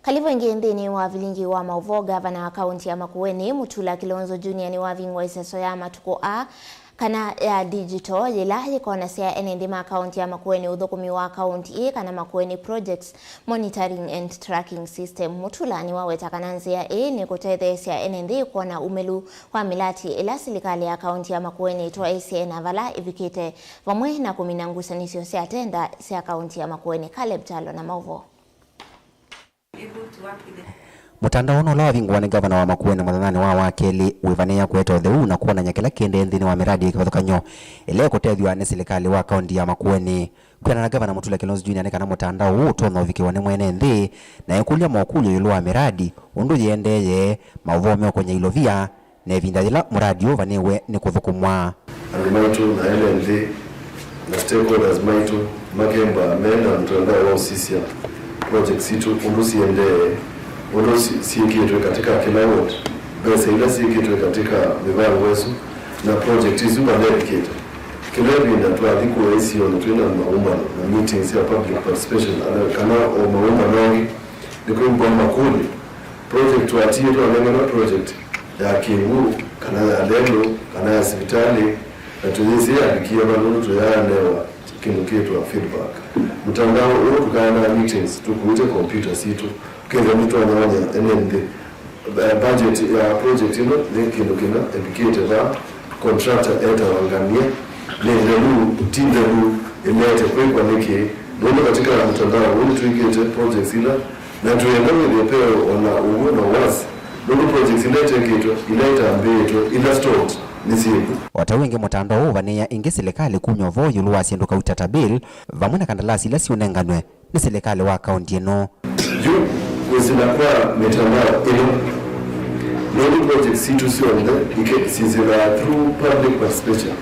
Kalivũ ĩngĩ nthĩnĩ wa vilingi wa maũvoo. Ngavana wa kaunti ya Makueni, Mutula Kilonzo Junior, nĩwavingũa ĩseso ya matukũ aa, kana ya digital, yĩla yĩkonasya ene nthĩ ma kaunti ya Makueni ũthũkũmi wa kaunti ĩĩ, kana Makueni Projects Monitoring and Tracking System. Mutula nĩwaweta kana nzĩa ĩĩ nĩkũtetheesya ene nthĩ kwona umĩlu wa mĩlati ĩla silikalĩ ya kaunti ya Makueni ĩtwaĩĩsye na vala ĩvikĩte, vamwe na kũmina ngusanĩsyo sya tenda sya kaunti ya Makueni. Caleb Kyalo na maũvoo. Mũtandao ũno ũla wavingũwa nĩ ngavana wa Makueni mũthenyanĩ wa Wakelĩ wĩvanĩĩa kũete ũtheu na kwonany'a kĩla kĩendee nthĩnĩ wa mĩradi ya kĩvathũkany'o ĩla ĩkũtethw'a nĩ silikalĩ wa kaunti ya Makueni. Kwĩanana na Ngavana Mutula Kilonzo Junior nĩ kana mũtandao ũũ ũtonya ũvikĩwa nĩ mwene nthĩ na ekũlya mokũlyo ĩũlũ wa mĩradi, ũndũ yĩendeeye, maũvoo meũkonya ilovia, na ĩvinda yĩla mũradi ũũ ũvanĩĩwe nĩ kũthũkũmwa. Andũ maitũ na ene nthĩ na stakeholders maitũ makemba me na mũtandao wa ũsisya project sitũ ũndũ siendee, ũndũ si-, syĩkĩtwe katika kila ward, mbesa ila syĩkĩtwe katika mĩvango ĩsu, na project isu vala ivikĩte. Kĩla ĩvinda twathi kũya isionĩ twĩ na maũmbano na meetings sya public participation, kana o maũmbano angĩ, nĩkwĩmbwa makũlyo, project twatie twanengana project ya kĩw'ũ, kana ya lelũ, kana ya sivitalĩ, na tũyĩsĩ yavikie va nũndũ tũyaanewa kĩndũ kĩtwa feedback. Mũtandao ũũ tũkaandaa meetings tũkuĩte kompyuta sitũ, kethĩwa nĩtwanyaany'a ene nthĩ. Eh, budget ya project ĩno nĩ kĩndũ kĩna ĩvikĩte va, contractor etawa ngamia, nĩ nthelu, ti nthelu, ĩleete kwĩkwa nĩkĩ? Nũndũ katika mũtandao ũũ nĩtwĩkĩte projects ila, na twĩenda wĩthĩe peo ona ũw'o na ũwasi, nũndũ projects ila itekĩtwe, ila itambĩĩtwe, ila stalled, nĩ syĩvu. O ta ũu ĩngĩ, mũtandao ũũ ũvanĩĩa ĩngĩ silikalĩ kumya ũvoo ĩũlũ wa syĩndũ kauta ta bill, vamwe na kandalasi ila siũnenganwe nĩ silikalĩ wa kaunti ĩno. Yu kwĩsĩla kwa mĩtandao ĩno, nũndũ projects sitũ syonthe ike-, syĩsĩlaa through public participation.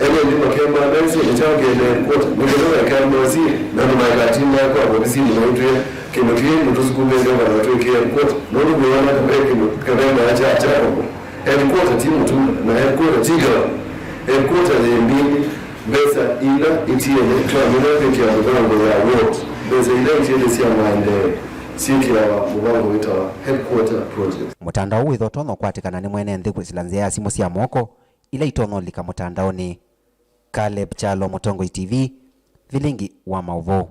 Ene nthĩ makemba mesi nĩkyaũkĩe na headquarter, nĩ kĩndũ mekemba si, na andũ maikatinda kwa ovisinĩ maitwĩe kĩndũ kĩĩ nĩtũsukumĩte kana twĩkĩe headquarter, nũndũ nĩwona ve kĩndũ kavendaa kya Jacob. Headquarter ti mũtumwa, na headquarter ti gavana. Headquarter yĩ mbingĩ. Mbesa ila itiele twamina kwĩkĩa mĩvango ya ward, mbesa ila itiele sya maendeeo syĩkĩawa mũvango wĩtawa headquarter project. Mũtandao ũũ wĩtha ũtonya ũkwatĩkana nĩ mwene nthĩ kwĩsĩla nzĩa ya simũ sya moko ila itonya ũlika mũtandaonĩ. Caleb Kyalo, Mũtongoi T V, vilingi wa maũvoo.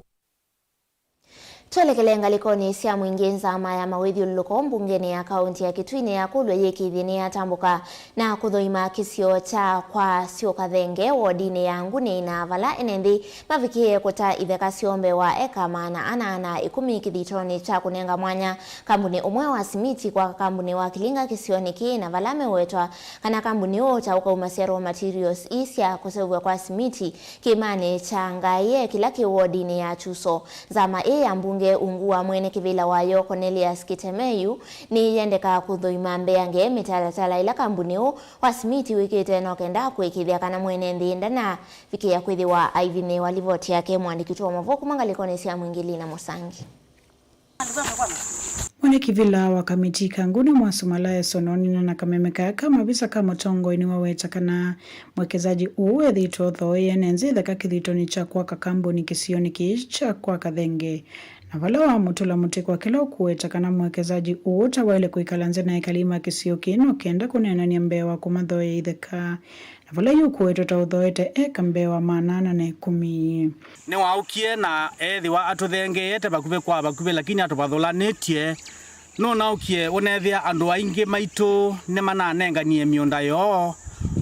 Twelekele ngalĩkonĩ sya mwingĩ, nzama ya mawĩthyũlũlũko mbungenĩ ya kaũntĩ ya Kitui nĩyakũlw'a yĩkĩĩthye nĩyatambũka na kũthũima kĩsio kya kwa Syũkathenge wodinĩ ya Nguni, na vala ene nthĩ mavikĩĩe kũta itheka syoo mbee wa eka maana ana na ĩkũmi kĩthitonĩ kya kũnenga mwanya kambuni ũmwe wa simiti kwaka kambuni wa Kilinga kĩsionĩ kĩĩ, na vala mewetwa kana kambuni ũũ ũtaũka umasya raw materials ii sya kũseũvw'a kwa simiti kĩĩmanĩ kya Ngaĩe kĩla kĩ wodinĩ ya Chuso. Nzama ĩĩ ya mbunge ungu wa mwene kĩvĩla wayo Cornelius Kitemeyu nĩyendekaa kũthũima mbeange mĩtalatala ĩla kambuni ũũ wa simiti wĩkĩte no kenda kũĩkĩĩthya kana mwene nthĩ ndanavikĩĩa kwĩthĩwa aivinyĩĩwa. Livoti yake mũandĩki witũ wa maũvoo kuma ngalĩkonĩ sya mwingĩ Lina Mũsangi. Mwene kĩvĩla wa Kamiti ka Nguni Mwasu Malaeso nonina na kameme kaya ka mavisa ka mũtongoi nĩwaweta kana mwekezaji ũũ ethĩĩtwe ũthooie ene nzĩ ĩtheka kĩthitonĩ kya kwaka kambuni kĩsionĩ kĩĩ kya kwa Kathenge, na vala wamũtũla mũtĩ kwa kĩla ũkũweta kana mwekezaji ũũ ũtawaĩle kwĩkala nzĩ na ekalima kĩsio kĩĩ no kenda kũneenany'a mbee wa kũmathooea itheka. Na vala yu ũkũwetwa ta ũthooete eka mbee wa maana ana na ĩkũmi. Nĩwaũkie na eethĩwa atũthengeete vakuvĩ kwa vakuvĩ, lakini atũvathũlanĩtye. Nũnaũkie ũneethĩa andũ aingĩ maitũ nĩmananenganie mĩũnda yoo,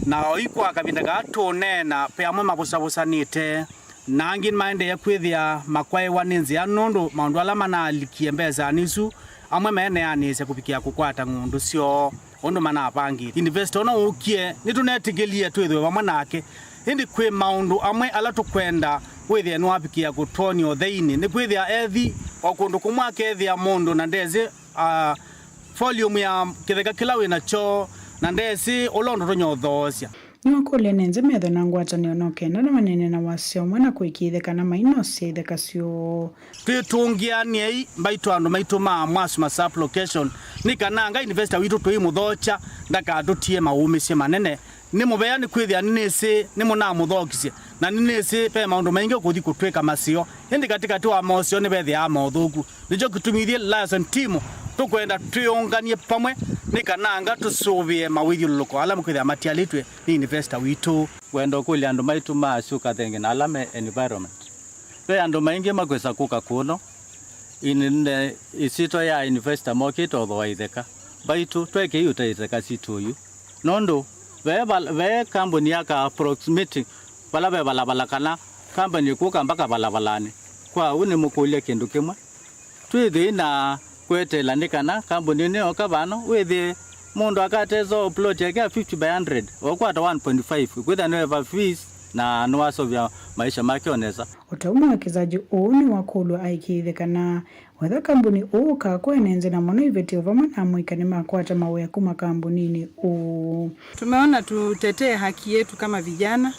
na oyu kwa kavinda kaa tũũneena, ve amwe mavũsavũsanĩte, na angĩ nĩmaendee kwĩthĩa makwaĩwa nĩ nzĩa nũndũ maũndũ ala manaalikie mbesanĩ isu, amwe meeneanĩsya kũvikĩa kũkwata ng'ũndũ syoo ũndũ manavangĩte. Investor ũno ũkie, nĩtũnetĩkĩlie twĩthĩwe vamwe nake, ĩndĩ kwĩ maũndũ amwe ala tũkwenda wĩthĩe nĩwavikĩa kũtwony'a ũtheinĩ. Nĩkwĩthĩa ethi o kũndũ kũmwe akethĩa mũndũ na ndesĩ, ah, volume ya kĩtheka kĩla wĩ nakyo, na ndesĩ ũla ũndũ ũtonya ũthoosya. Nĩwakũlya ene nzĩ metho na ngwatanĩo no kenda na maneene na wasya ũmwe na kũĩkĩĩthya kana mainosya itheka syoo. Twĩtũngĩanĩei mbaitũ andũ maitũ ma Mwasuma sub location, nĩ kana anga investor witũ tũimũthokya ndakatũtie maũmĩsye manene. Nĩ mũvea nĩkwĩthĩa nĩnĩsĩ nĩmũnamũthokisye, na nĩnĩsĩ ve maũndũ maingĩ ũkũthi kũtwĩka maseo, ĩndĩ katĩkatĩ wa moseo nĩvethĩaa mothũku. Nĩkyo kĩtumi ithyĩ Liaison Team tũkwenda twĩũngany'e vamwe nĩ kana anga tũsũvĩe mawĩthyũlũlũko ala makwĩthĩa matialĩtw'e nĩ investor witũ. Ngwenda ũkũlya andũ maitũ ma Syũkathenge na ala me environment. Ve andũ maingĩ makwĩsa kũka kũno, in, in, ĩsyĩtwa ya investor mokĩte ũthooa itheka. Mbaitũ, twekei ũta itheka sitũ oyu. Nũndũ ve val-, ve kambuni yaka proximity vala ve valavala kana kambuni ĩkũka mpaka valavalanĩ. Kwa ũu nĩmũkũlye kĩndũ kĩmwe. Twĩthĩi na kweteela nĩ kana kambuni ĩno yoka vano, wĩthĩe mũndũ akatesa o plot yake ya fifty by hundred, ũkwata one point five, kwĩthĩa nĩweva fees na nĩwasovya maisha make o nesa. O ta ũu mwekezaji ũũ nĩwakũlw'a aĩkĩĩthye kana wetha kambuni ũũ ũkakwa ene nzĩ na mũno iveti o vamwe na amũika nĩmakwata mawĩa kuma kambuninĩ ũũ. Tumeona tutetee haki yetu kama vijana.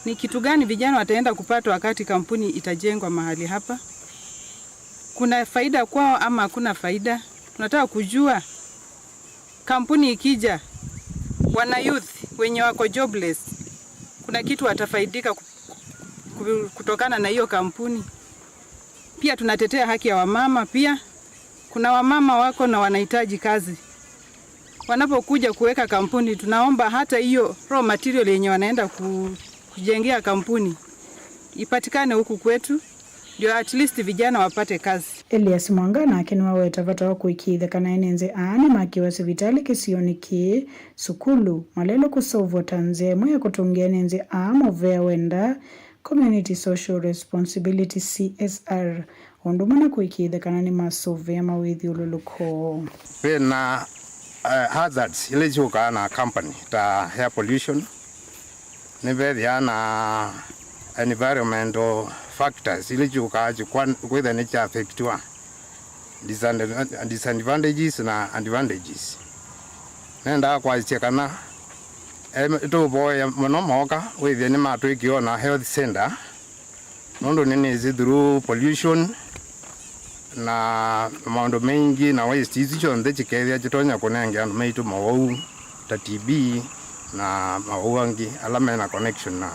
Ni kitu gani vijana wataenda kupata wakati kampuni itajengwa mahali hapa? Kuna faida kwao ama hakuna faida? Tunataka kujua, kampuni ikija, wana youth wenye wako jobless, kuna kitu watafaidika ku-, ku-, kutokana na hiyo kampuni? Pia tunatetea haki ya wamama pia. Kuna wamama wako na wanahitaji kazi. Wanapokuja kuweka kampuni, tunaomba hata hiyo raw material yenye wanaenda ku-, kujengea kampuni ipatikane huku kwetu, ndio at least vijana wapate kazi. Elias Mwanga nake nĩwaweta vata wa kũĩkĩĩthya kana ene nzĩ aa nĩmakĩwa sivitalĩ kĩsionĩ kĩĩ, sukulu, malelũ kũseũvw'a ta nzĩa ĩmwe ya kũtũngĩa ene nzĩ aa mũvea wenda, Community Social Responsibility, C S R, o ũndũ ũmwe na kũĩkĩĩthya kana nĩmasũvĩa mawĩthyũlũlũko. Ve na, eh, hazards ila syũkaa na company ta air pollution, nĩvethĩaa na environmental factors ila syũkaa kĩkwa-, kwĩthĩa nĩkya affectiwa, disadva-, disadvantages na advantages. Nendaa kwasya kana Em, tũvoya mũno mooka wĩthĩe nĩmatwĩkĩa ona health center, nũndũ nĩnĩsĩ through pollution na maũndũ maingĩ na waste isu syonthe kĩkethĩa kĩtonya kũnengea andũ maitũ mawau ta T B na mawau angĩ ala mena connection na,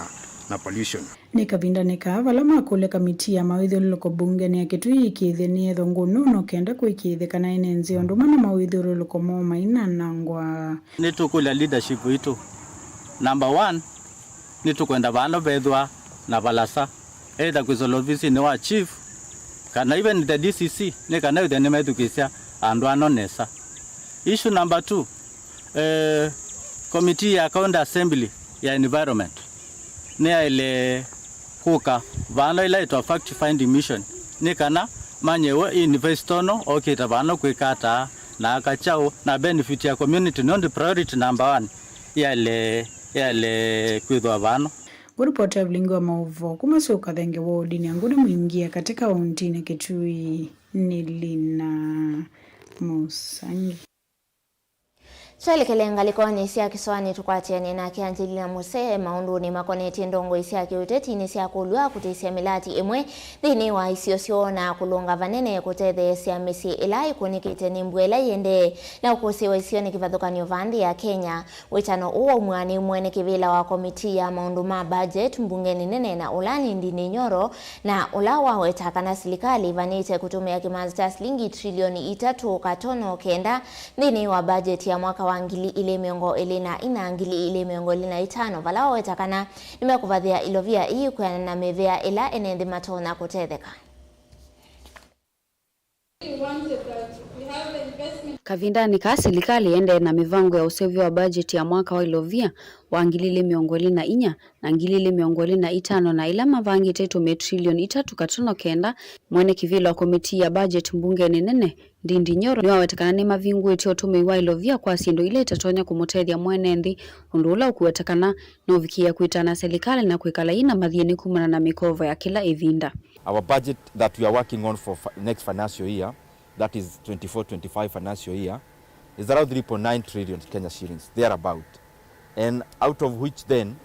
na pollution. Nĩ kavindanĩ kaa vala makũlya kamitii ya mawĩthyũlũlũko mbungenĩ ya Kitui ĩĩkĩĩthye nĩyethwa ngũnũnũ kenda kũĩkĩĩthya kana ene nzĩa ũndũ ũmwe na mawĩthyũlũlũko moo mainanangwa. Nĩtũkũlya leadership itũ, number one, nĩtũkwenda vano vethwa na valasa, either kwĩsĩla ovisinĩ wa chief kana even the D C C, nĩ kana ĩthĩa nĩmethukĩĩsya andũ ano nesa. Issue number two, eh, committee ya County Assembly ya Environment nĩyaĩle kũka vano ĩla ĩtwa fact finding mission, nĩ kana manye we investor ũno okĩte vano kwĩka ata na aka kyaũ na benefit ya community, nũndũ priority number one yaĩle, yaĩle kwĩthwa vano. Ngũripota ya vilingi wa maũvoo kuma Syũkathenge wodinĩ ya Ngũnĩ Mwingie katĩ kaũntĩnĩ Kitui nĩ Lina Mũsangi. Twelekele ngalĩkonĩ sya kĩsoanĩ, tũkwatĩanĩe nake Angelina Muse maũndũnĩ makonetye ndongoi sya kĩũtetinĩ sya kũlw'a kũtĩsya mĩlati ĩmwe nthĩnĩ wa isio syoo na kũlũnga vanene kũtetheesya mĩsyĩ ĩla ĩkũnĩkĩte nĩ mbua ĩla ĩendee na ũkũsĩ wa isio nĩ kĩvathũkany'o vaa nthĩ ya Kenya. Wĩtano ũũ waumw'a nĩ mwene kĩvĩla wa komitii ya maũndũ ma budget mbungenĩ nene na ũla nĩ Ndindi Nyoro, na ũla waweta kana silikalĩ ĩvanĩte kũtũmĩa kĩmanza kya silingi trilioni itatũ katono kenda nthĩnĩ wa budget ya mwaka wa ngili ilĩ mĩongo ĩlĩ na inya, ngili ilĩ mĩongo ĩlĩ na itano, vala waweta kana nĩmekũvathĩa ilovia ii kwĩanana na mĩvĩa ĩla ene nthĩ matonya kũtetheka. Kavindanĩ kaa, silikalĩ ĩendee na mĩvango ya ũseũvyo wa budget ya mwaka wa ilovia wa ngili ilĩ mĩongo ĩlĩ na inya na ngili ilĩ mĩongo ĩlĩ na itano, na ĩla mavangĩte ĩtũmĩe trilioni itatũ katono kenda. Mwene kĩvĩla wa komitii ya budget mbungenĩ nene, Ndindi Nyoro, nĩwaweta kana nĩmavingũĩtye ũtũmĩi wa ilovia kwa syĩndũ ila itatonya kũmũtethya mwene nthĩ, ũndũ ũla ũkũweta kana nũvikĩĩa kwĩtana silikalĩ na kwĩkala yĩna mathĩna kumana na mĩkovo ya kĩla ĩvinda. Our budget that we are working on for fi-, next financial year, that is twenty-four twenty-five financial year, is around three point nine trillion Kenya shillings, thereabout. And out of which then,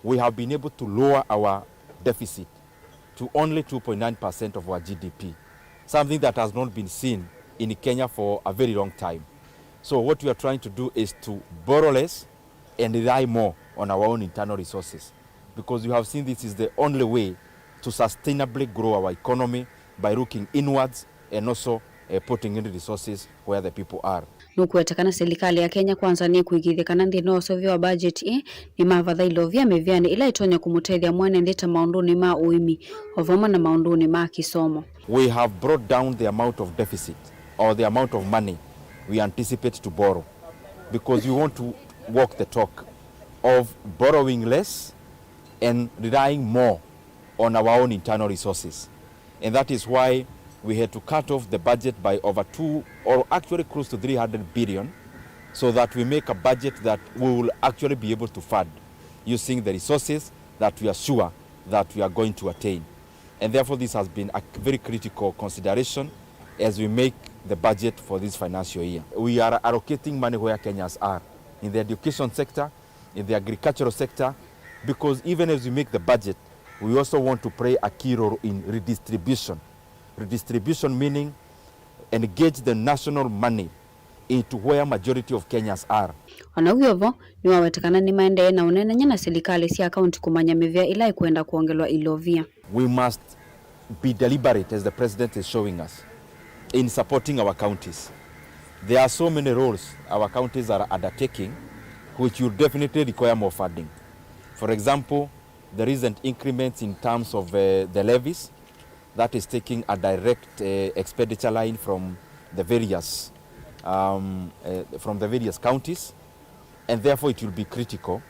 we have been able to lower our deficit to only two point nine percent of our G D P, something that has not been seen in Kenya for a very long time. So what we are trying to do is to borrow less and rely more on our own internal resources, because we have seen this is the only way to sustainably grow our economy by looking inwards and also, eh, putting in resources where the people are. Nũkũweta kana silikalĩ ya Kenya Kwanza nĩkũĩkĩĩthya kana nthĩnĩ wa ũseũvyo wa budget ĩĩ, nĩmavatha ilovia mĩvĩanĩ ĩla ĩtonya kũmũtethya mwene nthĩ ta maũndũnĩ ma ũĩmi, o vamwe na maũndũnĩ ma kĩsomo. We have brought down the amount of deficit or the amount of money we anticipate to borrow, because we want to walk the talk of borrowing less and relying more on our own internal resources. And that is why we had to cut off the budget by over two, or actually close to three hundred billion, so that we make a budget that we will actually be able to fund using the resources that we are sure that we are going to attain. And therefore, this has been a very critical consideration as we make the budget for this financial year. We are allocating money where Kenyans are, in the education sector, in the agricultural sector, because even as we make the budget, we also want to play a key role in redistribution. Redistribution meaning engage the national money into where majority of Kenyans are. O na wĩ o vo, nĩwaweta kana nĩmaendee na ũneenany'a na silikalĩ sya kaunti kũmanya mĩvĩa ĩla ĩkwenda kwongelwa ilovia. We must be deliberate, as the president is showing us, in supporting our counties. There are so many roles our counties are undertaking which will definitely require more funding. For example, the recent increments in terms of, uh, the levies, that is taking a direct, uh, expenditure line from the various, um, uh, from the various counties, and therefore it will be critical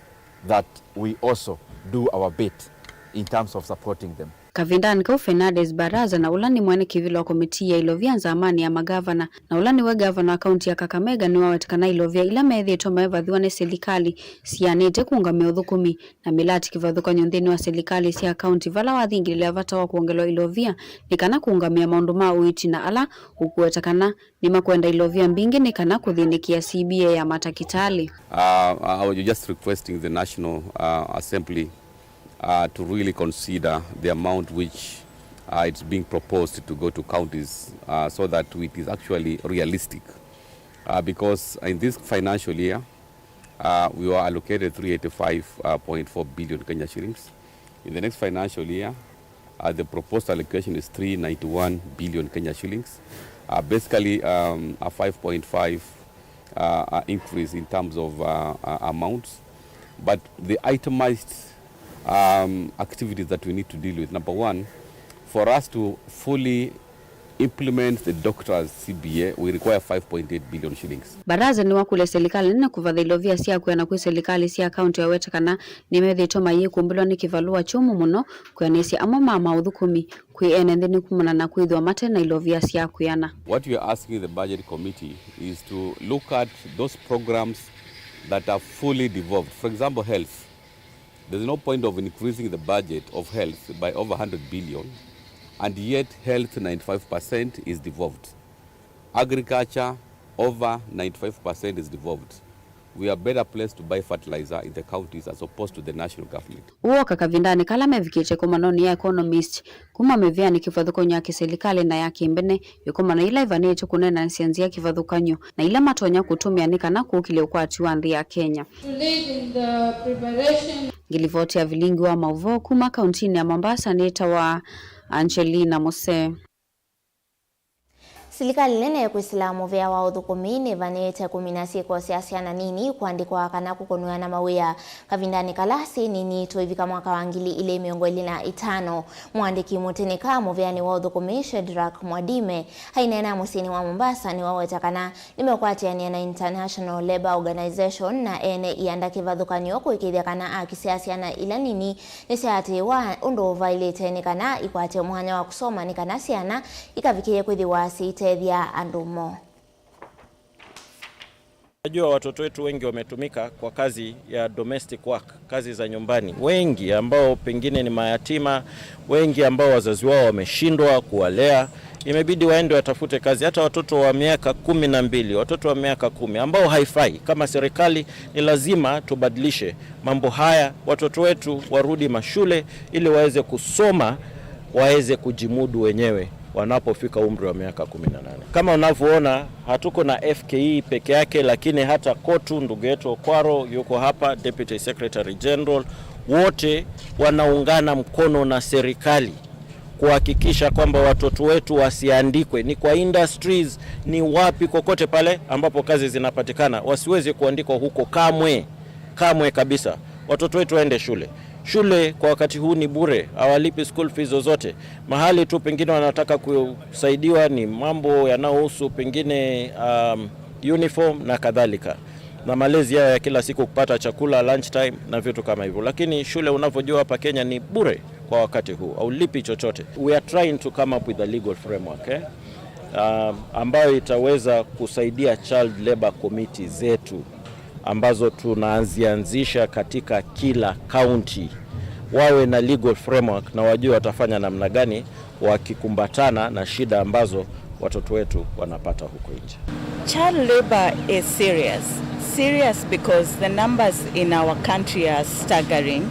that we also do our bit in terms of supporting them. Kavindanĩ kau, Fernandes Baraza, na ũla nĩ mwene kĩvĩla wa komitii ya ilovia nzamani ya magavana, na ũla nĩwe gavana wa kaunti ya Kakamega, nĩwaweta kana ilovia ila methĩĩtwe maĩvathĩwa nĩ silikalĩ sianĩte kũũngamĩa ũthũkũmi na mĩlati kĩvathũkany'o nthĩnĩ wa silikalĩ sya kaunti, vala wathingĩlĩlya vata wa kwongelwa ilovia nĩ kana kũũngamĩa maũndũ ma ũiiti na ala ũkũweta kana nĩmakwenda ilovia mbingĩ nĩ kana kũthĩnĩkĩa C B A ya matakĩtalĩ. Uh, I was just requesting the National, uh, Assembly, uh, to really consider the amount which, uh, it's being proposed to go to counties, uh, so that it is actually realistic. Uh, because in this financial year, uh, we were allocated three eighty-five point four billion Kenya shillings. In the next financial year, uh, the proposed allocation is three ninety-one billion Kenya shillings. Uh, basically, um, a five point five, uh, uh, increase in terms of, uh, uh, amounts. But the itemized, um, activities that we need to deal with, number one, for us to fully implement the doctor's C B A, we require five point eight billion shillings. Baraza nĩwakũlya silikalĩ nene kũvatha ilovia sya kwĩana kwĩ silikalĩ sya kaunti, aweta kana nĩmethĩĩtwe mayĩkũmbĩlwa nĩ kĩvalũa kyũmũ mũno kwĩanĩsya amwe ma maũthũkũmi kwĩ ene nthĩ nĩ kumana na kwĩthĩwa mate na ilovia sya kwĩana. What we are asking the budget committee is to look at those programs that are fully devolved. For example, health. There's no point of increasing the budget of health by over hundred billion, and yet health ninety-five percent is devolved. Agriculture, over ninety-five percent is devolved. We are better placed to buy fertilizer in the counties as opposed to the national government. Ũũ woka kavindanĩ kala mevikĩte ĩkomanonĩ ya economist kuma mĩvĩanĩ kĩvathũkany'o ya kĩsilikalĩ na ya kĩmbene, ĩkomano yĩla ĩvanĩtwe kũneenanĩsya nzĩa kĩvathũkany'o na ila matonya kũtũmĩa nĩ kana kũkĩlya ũkwati wa nthĩ ya Kenya. To lead in the preparation. Ngilivoti ya vilingi wa maũvoo kuma kauntinĩ ya Mombasa nĩtawa Angelina Mose. Silikalĩ nene kwĩsĩla mũvĩa wa ũthũkũmi nĩvanĩte kũmina syĩko sya syana nini kũandĩkwa kana kũkũnw'a na mawĩa kavindanĩ kala syĩ nini tũivika mwaka wa ngili ilĩ mĩongo ĩlĩ na ĩtano. Mũandĩki mũtĩnĩka mũvĩanĩ wa ũthũkũmi Shedrack Mwadime aineena mũsyĩnĩ wa Mombasa nĩwaweta kana nĩmeũkwatĩanĩa na International Labour Organization na ene ianda kĩvathũkany'o kũĩkĩĩthya kana aki sya syana ila nini nĩsyaatĩĩwa ũndũ ũvaĩlĩte nĩ kana ikwate mwanya wa kũsoma nĩ kana syana ikavikĩĩe kwĩthĩwa siitethya andũ moo. Najua watoto wetu wengi wametumika kwa kazi ya domestic work, kazi za nyumbani. Wengi ambao pengine ni mayatima, wengi ambao wazazi wao wameshindwa kuwalea, imebidi waende watafute kazi. Hata watoto wa miaka kumi na mbili, watoto wa miaka kumi, ambao haifai. Kama serikali, ni lazima tubadilishe mambo haya, watoto wetu warudi mashule ili waweze kusoma, waweze kujimudu wenyewe wanapofika umri wa miaka kumi na nane. Kama unavyoona, hatuko na F K E peke yake, lakini hata Kotu, ndugu yetu Okwaro yuko hapa, Deputy Secretary General, wote wanaungana mkono na serikali kuhakikisha kwamba watoto wetu wasiandikwe. Ni kwa industries, ni wapi, kokote pale ambapo kazi zinapatikana, wasiweze kuandikwa huko kamwe, kamwe kabisa. Watoto wetu waende shule. Shule kwa wakati huu ni bure, hawalipi school fees zozote. Mahali tu pengine wanataka kusaidiwa ni mambo yanayohusu pengine, um, uniform na kadhalika, na malezi yao ya kila siku, kupata chakula, lunch time na vitu kama hivyo. Lakini shule, unavyojua, hapa Kenya ni bure kwa wakati huu, haulipi chochote. We are trying to come up with a legal framework, eh, um, ambayo itaweza kusaidia child labor committee zetu ambazo tunazianzisha katika kila county, wawe na legal framework na wajue watafanya namna gani wakikumbatana na shida ambazo watoto wetu wanapata huko nje. Child labor is serious. Serious because the numbers in our country are staggering.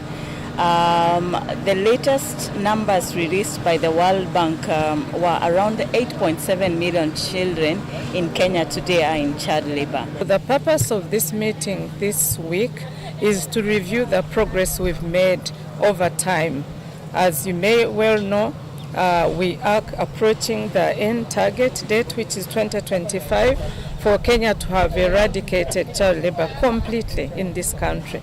Um, the latest numbers released by the World Bank, um, were around eight point seven million children in Kenya today are in child labor. The purpose of this meeting this week is to review the progress we've made over time. As you may well know, uh, we are approaching the end target date, which is twenty twenty-five, for Kenya to have eradicated child labor completely in this country.